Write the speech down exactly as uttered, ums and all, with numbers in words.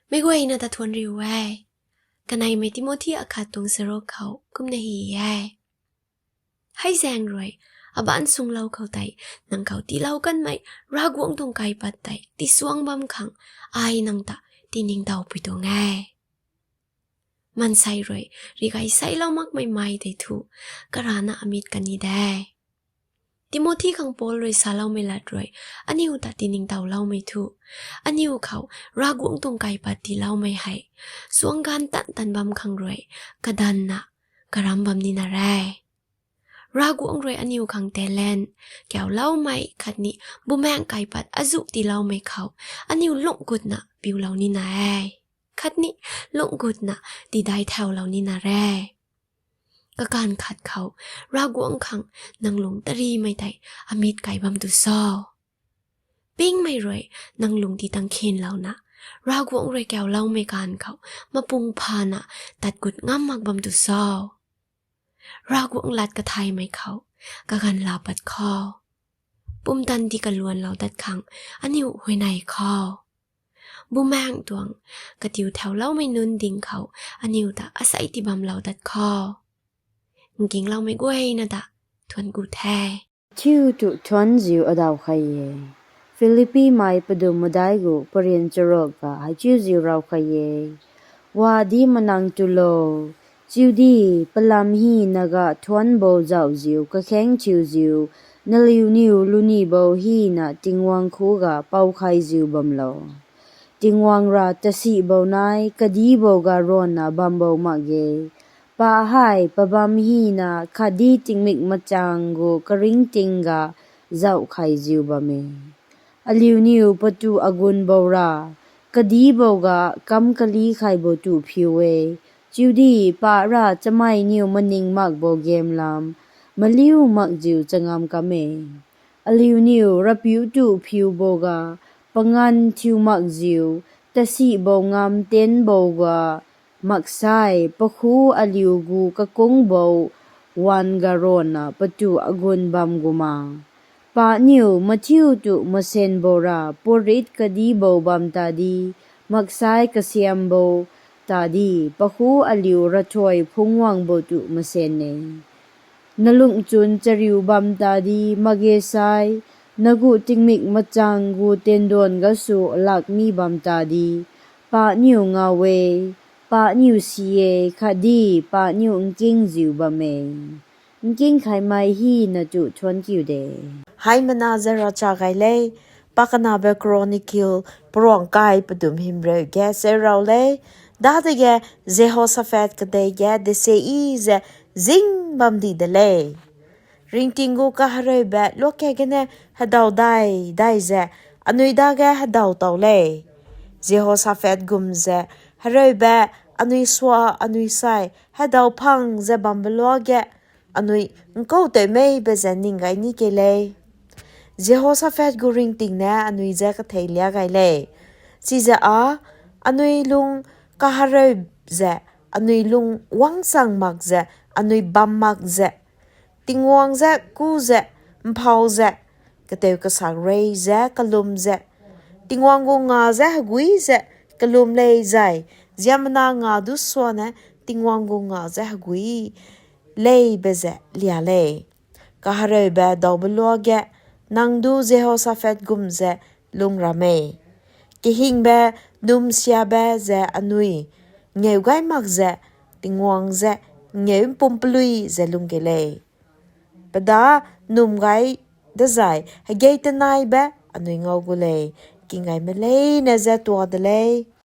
Meic guayna ta thuanc riu e. Kaneimei Timothy akhat tuang charuk khou kumna hei e. Hei zaeng rui, abaanc sunglou khou tei, nang khou tiilou kanmei Ravguangc tuang kaipat tei tisuang bam khang, ai nang ta tiningtowpui tuang e. Maansei rui, rihgay seilou makmei mei tei thu, karana amit kan ni de. Timothy khang Paul rui saloumei lat rui, aniu ta tiningtowloumei thu, aniu khou Ravguangc tuang kaipat tiiloumei hei, suang ganv tan tan bam khang rui, kadanvna, karam bam nina re. Ravguangc rui aniu khang talent, kauloumei khatni bumaengc kaipat azuh tiiloumei khou, aniu lungc gutna piulou nina e. Khatni lungc gutna tidai thaulou nina re. Kaganv khat khou, Ravguangc khang nang lung tarimei tei amit kai bam tu cho? Pingmei rui nang lung ti tang khinlouna, Ravguangc rui kauloumei ganv khou, mapung phana tat gut ngam mak bam tu cho? Ravguangc lat kathaymei khou, kaganv laa pat kho. Pumtan ti kaluanlou dat khang, aniu huayney kho. Bumaengc tuang, katiu thauloumei nunc ding khou, aniu ta asei ti bamlou dat kho. Nkingloumei guayna ta, thuanc ku the. Thiu tu thuanc ziu adaw khe. Philippimei padum madai gu parian charuk ga hei chiu ziu raw khe. Wa di manang tu lo, chiudi palam hina ga thuanc bou zauh ziu kakhaeng chiu ziu, naliu niu luni bou hina Tingwang khu ga pou khe ziu bam lo. Tingwang ra tasih bou nai, kadi bou ga ronna bam bou mak ge. Pa hei pabam hina khatdi tingmik machang gu karingting ga zauh khe ziu bam e. Aliu niu patu agun bou ra, kadi bou ga kam kali khe bou tu phiu e. Chiudi pa ra chamei niu maning mak bou game lam, maliu mak ziu changam kam e. Aliu niu rapiu tu phiu bou ga, pangan thiu mak ziu, tasih bou ngam ten bou ga, maksai pakhu aliu gu kakung bou wan ga ronna patu agun bam gu ma. Pa niu mathiu tu masen bou ra, purit kadi bou bam ta di, maksai kasiam bou ta di, pakhu aliu rathuai phungwang bou tu masen e. Nalungchun chariu bam ta di, mak ge sai, nagu tingmik machang gu tendon gasu lak mi bam ta di, pa niu nga e, pa niu si e, khatdi pa niu nking ziu bam e. Nking khaimei hina tu thuanc kiu de. Hei mana zara cha gay le, Pakanabe Chronicle, paruang kai padum hymreu ge seu raw le, dade ge Jehoshaphat kadei ge dese ze zing bam di de le. Ringting gu kahareube luak ke gene hadaw dai dai ze, anui dage hadaw tow le. Jehoshaphat gum ze, hareube anui sua anui sai hadaw phang ze bambe luak ge, anui nkou teimei be ze ning gay ni ke le. Jehoshaphat gu ringting ne anui ze kathei lia gay le. Chize a, anui lung kahareu ze, anui lung wangchang mak ze, anui bam mak ze, Tingwang ze ku ze, mphau ze, kateu kasak rey ze kalum ze, Tingwang gu nga ze hagui ze kalum lei zay, ziamna nga du suane Tingwang gu nga ze hagui lei be ze lia le. Kahareube dawbe luak ge, nang du Jehoshaphat gum ze lung ram e. Kahingbe, numsiabe ze anui ngeu gay mak ze, Tingwang ze ngeu mpum palui ze lung ke le. Pada num gay dazay, hagei tanaibe anui ngau gu le, king gay meleine ze tua de le.